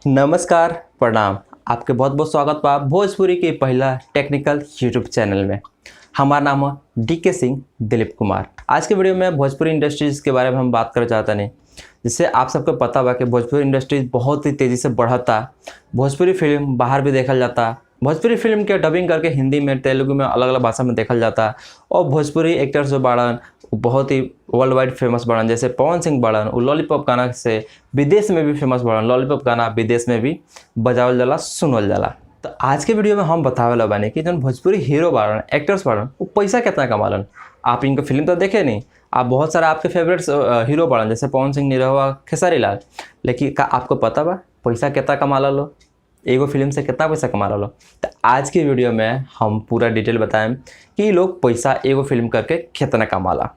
नमस्कार, प्रणाम। आपके बहुत बहुत स्वागत बा भोजपुरी के पहला टेक्निकल यूट्यूब चैनल में। हमारा नाम है डी के सिंह दिलीप कुमार। आज के वीडियो में भोजपुरी इंडस्ट्रीज़ के बारे में हम बात करना चाहता नहीं, जिससे आप सबको पता बा कि भोजपुरी इंडस्ट्रीज बहुत ही तेज़ी से बढ़ता। भोजपुरी फिल्म बाहर भी देखल जाता। भोजपुरी फिल्म के डबिंग करके हिंदी में, तेलुगु में, अलग अलग भाषा में देखल जाता और भोजपुरी एक्टर्स जो बाड़न, वो बहुत ही वर्ल्ड वाइड फेमस बाड़न। जैसे पवन सिंह बाड़न, वो लॉलीपॉप गाना से विदेश में भी फेमस बाड़न। लॉलीपॉप गाना विदेश में भी बजावल जाला, सुनल जाला। तो आज के वीडियो में हम बतावे बानी कि जौन भोजपुरी हीरो बाड़न, एक्टर्स बाड़न, वो पैसा कितना कमालन। आप इनका फिल्म तो देखे नहीं, आप बहुत सारा आपके फेवरेट हीरो बाड़न, जैसे पवन सिंह, निरहुआ, खेसारी लाल, लेकिन का आपको पता बा पैसा कितना कमाला लो, एगो फिल्म से कितना पैसा कमा लो? तो आज की वीडियो में हम पूरा डिटेल बताएं कि ये लोग पैसा एगो फिल्म करके कितना कमाला।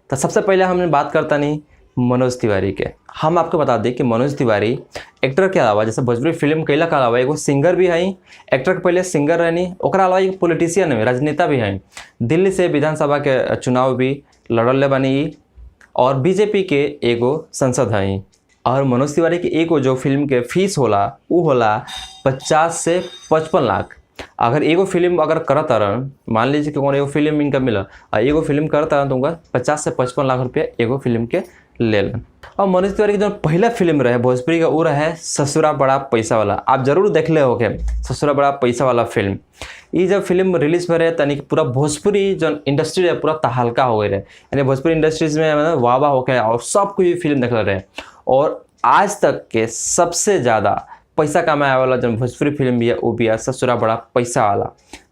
तो सबसे पहले हमने बात करता नहीं मनोज तिवारी के। हम आपको बता दें कि मनोज तिवारी एक्टर के अलावा, जैसे भोजपुरी फिल्म कैला के अलावा, एगो सिंगर भी हैं। एक्टर के पहले सिंगर रहनी, ओकरा अलावा एक पॉलिटिशियन है, राजनेता भी हैं। दिल्ली से विधानसभा के चुनाव भी लड़ल बानी ई और बीजेपी के एगो सांसद हैं। और मनोज तिवारी के एगो जो फिल्म के फीस होला, उ होला 50 से 55 लाख। अगर एगो फिल्म अगर करत रहन, मान लीजिए कि कौन एगो फिल्म इनका मिला और एगो फिल्म करत रहन, तो उनका 50 से 55 लाख रुपया एगो फिल्म के लेलन। और मनोज तिवारी की जो पहला फिल्म रहे भोजपुरी का, वो रहे ससुरा बड़ा पैसा वाला। आप जरूर देख ले होके ससुरा बड़ा पैसा वाला फिल्म। ये जब फिल्म रिलीज भए रहे, तनिक पूरा भोजपुरी जो इंडस्ट्री रहे, पूरा तहलका हो गई रहे। यानी भोजपुरी इंडस्ट्रीज में मतलब वाह वाह होके और सब कोई फिल्म देख रहे। और आज तक के सबसे ज़्यादा पैसा कमाए वाला जो भोजपुरी फिल्म भी है, वो भी है ससुरा बड़ा पैसा वाला,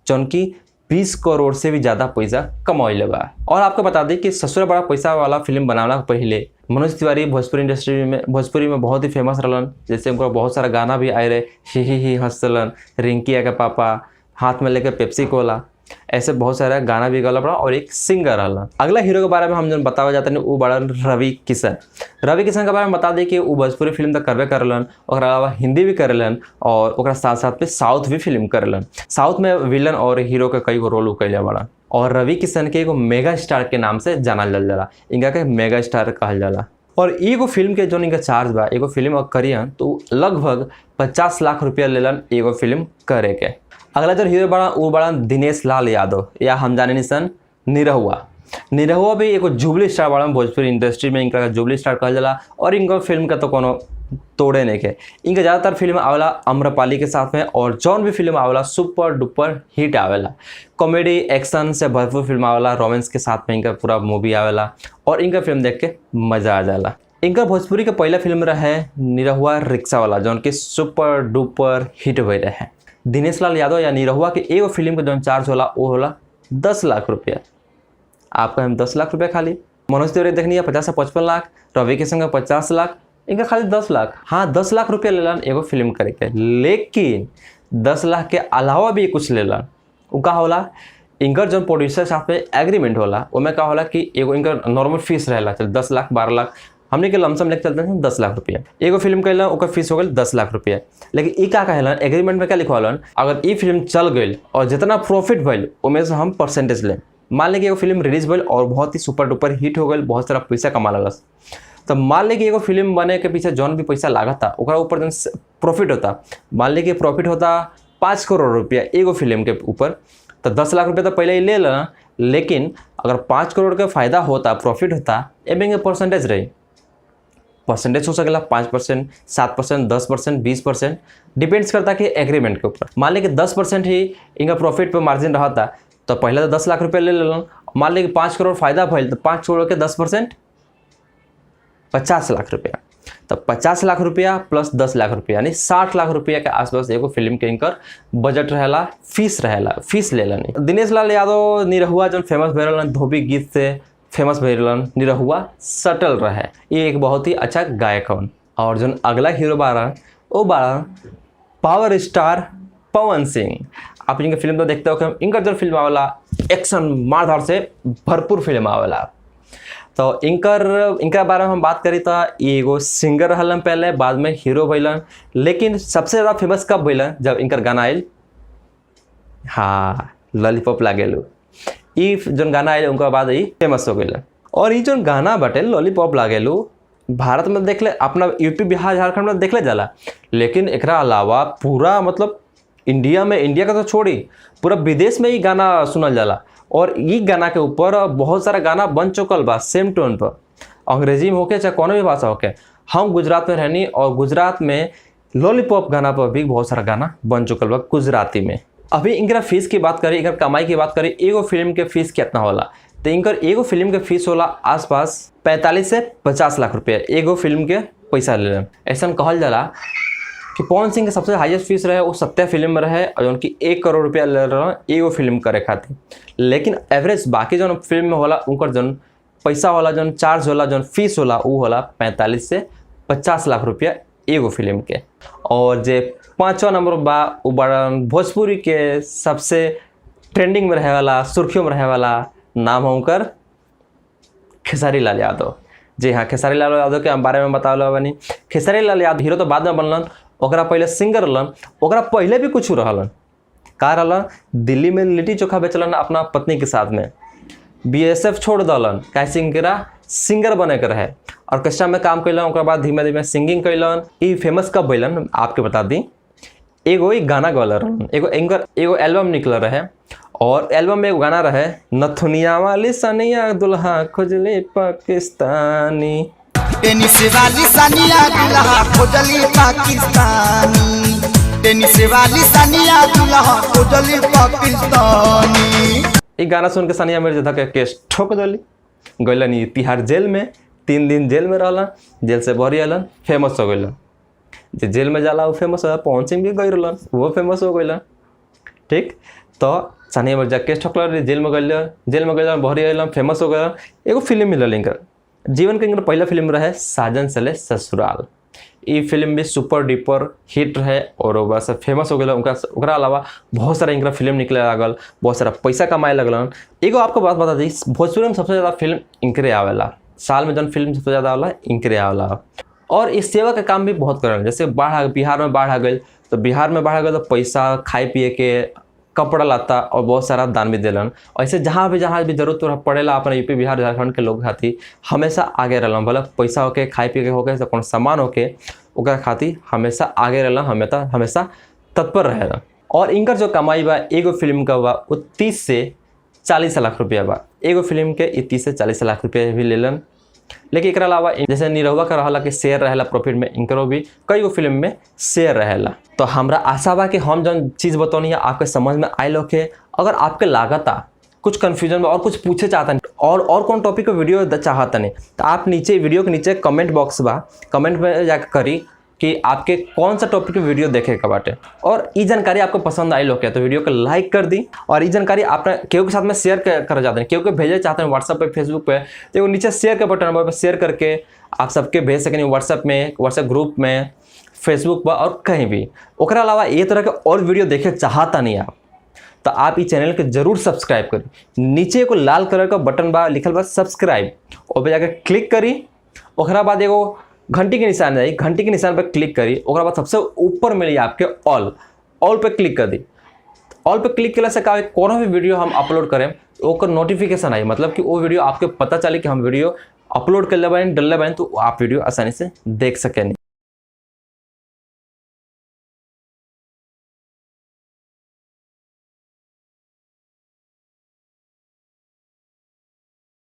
जौन की 20 करोड़ से भी ज़्यादा पैसा कमौले बा। और आपको बता दें कि ससुरा बड़ा पैसा वाला फिल्म बनाना पहले मनोज तिवारी भोजपुरी इंडस्ट्री में, भोजपुरी में बहुत ही फेमस रहलन। जैसे उनका बहुत सारा गाना भी आए रहे, ही ही ही हंसलन, रिंकिया के पापा, हाथ में लेके पेप्सी कोला, ऐसे बहुत सारा गाना भी गला पड़ा और एक सिंगर रहलन। अगला हीरो के बारे में हम जो बतावा जाते हैं, वो बड़न रवि किशन। रवि किशन के बारे में बता दें कि वो भोजपुरी फिल्म तो करबे करलन, ओकरा अलावा हिंदी भी करलन और ओकरा साथ साथ में साउथ भी फिल्म करलन। साउथ में विलन और हीरो के कई गो रोल उ कैले बड़न। और रवि किशन के एगो मेगा स्टार के नाम से जानल जाला, इनका के मेगा स्टार कहल जाला। और एगो फिल्म के जो इनका चार्ज बा, एगो फिल्म अगर करियन तो लगभग 50 लाख रुपया लेलन एगो फिल्म करे के। अगला जो हीरो बड़ा, वो बड़ा दिनेश लाल यादव या हम जाने निसन निरहुआ। निरहुआ भी एगो जुबली स्टार बड़ा भोजपुरी इंडस्ट्री में। इनका जुबली स्टार कहल जाला और इनका फिल्म का तो कोनो तोड़े नहीं के। इनका ज़्यादातर फिल्म आवेला आम्रपाली के साथ में और जौन भी फिल्म आवेला, सुपर डुपर हिट आवेला। कॉमेडी, एक्शन से भरपूर फिल्म आवेला, रोमांस के साथ में इनका पूरा मूवी आवेला और इनका फिल्म देख के मज़ा आ जाला। इनका भोजपुरी के पहला फिल्म रहे निरहुआ रिक्शा वाला, जौन की सुपर डुपर हिट भई रहे। दिनेश लाल यादव या निरहुआ के एगो फिल्म के जौन चार्ज होला, वो होला 10 लाख रुपया। आपका हम 10 लाख रुपया खाली। मनोज तिवारी देखनी है 50 से 55 लाख, रवि किशन का 50 लाख, इनका खाली 10 लाख। हाँ, 10 लाख रुपया लेलन एगो फिल्म करे के, लेकिन 10 लाख के अलावा भी कुछ लेलन। उ का होला? इनकर जो प्रोड्यूसर साथ में एग्रीमेंट होला, ओमे का होला कि एगो इनकर नॉर्मल फीस रहेला, चल 10 लाख, 12 लाख, हमने के लमसम लेके चलते हैं 10 लाख रुपया। एगो फिल्म कैलन, ओकर फीस हो गई 10 लाख रुपया। लेकिन ई का कहलन, एग्रीमेंट में क्या लिखवालन, अगर ई फिल्म चल गई और जितना प्रॉफिट भइल, ओमे से हम परसेंटेज लें। मान ली कि एगो फिल्म रिलीज भइल और बहुत ही सुपर डुपर हिट हो गई, बहुत सारा पैसा कमा ललस, तो मान ली कि एगो फिल्म बने के पीछे जौन भी पैसा लागता, ओकरा ऊपर जौन प्रॉफिट होता, मान ली कि प्रॉफिट होता 5 करोड़ रुपया एगो फिल्म के ऊपर, तो 10 लाख रुपया तो पहले ही ले लेना, लेकिन अगर 5 करोड़ के फायदा होता, प्रॉफिट होता, एमें परसेंटेज रही। परसेंटेज हो सकेला 5%, 7%, 10%, 20%, डिपेंड्स करता कि एग्रीमेंट के ऊपर। मान ली कि 10% ही इनका प्रॉफिट पे मार्जिन रहा था, तो पहले तो 10 लाख रुपया ले लेलन। मान ली कि 5 करोड़ फायदा भइल, तो 5 करोड़ के 10% 50 लाख रुपया। तो 50 लाख रुपया प्लस 10 लाख रुपया, यानी 60 लाख रुपया के आसपास एगो फिल्म के इनकर बजट रहेला, फीस रहेला, फीस लेलन। दिनेश लाल यादव निरहुआ जो फेमस भइल रहलन, धोबी गीत से फेमस भइल रहलन। निरहुआ सटल रहे। ये एक बहुत ही अच्छा गायक हवन। और जो अगला हीरो बारन, वो बारन पावर स्टार पवन सिंह। आप इनके फिल्म तो देखते हो कि इनकर जो फिल्म आवेला, एक्शन मारधाड़ से भरपूर फिल्म आवेला। तो इनकर इनका बारे में हम बात करी तो एगो सिंगर रहलन पहले, बाद में हीरो भइलन। लेकिन सबसे ज़्यादा फेमस कब भइलन? जब इनकर गाना आयल, हाँ, लॉलीपॉप लागेलू। ई जोन गाना आयल, उनका बाद ई फेमस हो गइलन। और ई जोन गाना बाटे लॉलीपॉप लागेलू, भारत में देख ले, अपना यूपी बिहार झारखंड में देख ले जाला, लेकिन एकरा अलावा पूरा मतलब इंडिया में, इंडिया का तो छोड़ी पूरा विदेश में ही गाना सुनल जाला। और ये गाना के ऊपर बहुत सारा गाना बन चुकल बा सेम टोन पर, अंग्रेजी में होके चाहे कोनो भी भाषा होके। हम गुजरात में रहनी और गुजरात में लॉलीपॉप गाना पर भी बहुत सारा गाना बन चुकल बा गुजराती में। अभी इनका फीस की बात करी, इनकर कमाई की बात करी, एगो फिल्म के फीस कितना होला, तो इनकर एगो फिल्म के फीस होला आसपास 45 से 50 लाख रुपया एगो फिल्म के पैसा ले। ऐसा कहल जाला कि पवन सिंह के सबसे हाईएस्ट फीस रहे वो सत्या फिल्म में रहे और उनकी 1 करोड़ रुपया ले रहा एगो फिल्म करे खातिर। लेकिन एवरेज बाकी जो फिल्म में होला उनकर जौन पैसा होला, जौन चार्ज होला, जौन फीस होला, वो होला 45 से 50 लाख रुपया एगो फिल्म के। और जे 5वां नंबर बा वो बड़ा भोजपुरी के सबसे ट्रेंडिंग में रहे वाला, सुर्खियों में रहे वाला नाम है उनकर खेसारी लाल यादव। जी हाँ, खेसारी लाल यादव के हम बारे में बतावल बानी। खेसारी लाल यादव हीरो तो बाद में बनलन, ओकरा पहले सिंगर रहलन, ओकरा पहले भी कुछ रहलन। का रहलन, दिल्ली में लिट्टी चोखा बेचलन अपना पत्नी के साथ में, BSF छोड़ दलन काहे सिंगरा सिंगर बने के रहे, ऑर्केस्ट्रा में काम कैलन, ओकरा बाद धीमे धीमे सिंगिंग कैलन। ई फेमस कब भइलन आपके बता दी, एगो ही गाना गौल रहन, एगो एंकर एगो एल्बम निकल रहे और एल्बम में एगो गाना रहे नथुनिया वाली सनिया दुल्हा खोजली पाकिस्तानी। टेनिस वाली सानिया दुल्हा खोजली पाकिस्तानी, टेनिस वाली सानिया दुल्हा खोजली पाकिस्तानी। ई गाना सुन के सानिया मिर्जा के केस ठोक दिली, गइलन तिहाड़ जेल में, 3 दिन जेल में रहलन, जेल से बहरी अलन, फेमस हो गइलन। जे जेल में जाला वो फेमस हो, पवन सिंह भी गई रहलन, वो फेमस हो गइलन। ठीक, तो सानिया मिर्जा केस ठोकल, जेल में गइलन, जेल में गइलन, बहरी अलन, फेमस हो गइलन। एगो फिल्म मिलल इनकर जीवन के, इनकर पहला फिल्म रहे साजन चले ससुराल। ये फिल्म भी सुपर डुपर हिट रहे और बस फेमस हो गया। उनका ओकरा अलावा बहुत सारा इनका फिल्म निकले लागल, बहुत सारा पैसा कमाए लगलन। एगो आपको बात बता दी, भोजपुरी में सबसे ज़्यादा फिल्म इनकरे आवेला, साल में जौन फिल्म सबसे ज़्यादा आवेला इनकरे आवेला। और इस सेवा का काम भी बहुत करल, जैसे बाढ़, बिहार में बाढ़ आ गई तो बिहार में बाढ़ आ गई तो पैसा खाए पिए के कपड़ा लाता और बहुत सारा दान भी दिलन। ऐसे जहाँ भी जरूरत पड़ेला अपना यूपी बिहार झारखंड के लोग खातिर हमेशा आगे रहलन, भले पैसा होके खाए पिए के होके कोनो सामान होके ओकरा खातिर हमेशा आगे रहलन, हमेशा तत्पर रहेला। और इनकर जो कमाई बा एगो फिल्म का बा वो 30 से 40 लाख रुपया बा, एगो फिल्म के 30 से 40 लाख रुपया भी लेलन। लेकिन एकरा अलावा जैसे निरहुआ का रहला कि शेयर रहेला प्रॉफिट में, इनकरो भी कई गो फिल्म में शेयर रहेला। तो हमरा आशा बा कि हम जौन चीज़ बतौनी है आपके समझ में आयल होके। अगर आपके लागता कुछ कन्फ्यूजन में और कुछ पूछे चाहता नहीं और कौन टॉपिक पे वीडियो चाहता नहीं, तो आप नीचे वीडियो के नीचे कमेंट बॉक्स बा, कमेंट में जाकर करी कि आपके कौन सा टॉपिक पे वीडियो देखे का बाटे। और ये जानकारी आपको पसंद आई लोग तो वीडियो को लाइक कर दी, और ये जानकारी आप केहू के साथ में शेयर कर जाते हैं, केहू के भेजे चाहते हैं व्हाट्सएप पे फेसबुक पे, तो नीचे शेयर के बटन पर शेयर करके आप सबके भेज सकें व्हाट्सएप में, व्हाट्सएप ग्रुप में, फेसबुक पर और कहीं भी। ओकरा अलावा ये तरह के और वीडियो देखे चाहता नहीं आप, तो आप इस चैनल के जरूर सब्सक्राइब करी। नीचे एगो लाल कलर का बटन बा, लिखल बा सब्सक्राइब, ओ पे जाकर क्लिक करी। ओकरा बाद एगो घंटी के निशान आई, घंटी के निशान पर क्लिक करी। ओकरा बाद सबसे ऊपर मिली आपके ऑल, ऑल पे क्लिक कर दी। ऑल पे क्लिक कला से का कोनो भी वीडियो हम अपलोड करें ओकर नोटिफिकेशन आई, मतलब कि वो वीडियो आपके पता चले कि हम वीडियो अपलोड कर ले बानी, डल ले बानी, तो आप वीडियो आसानी से देख सकें।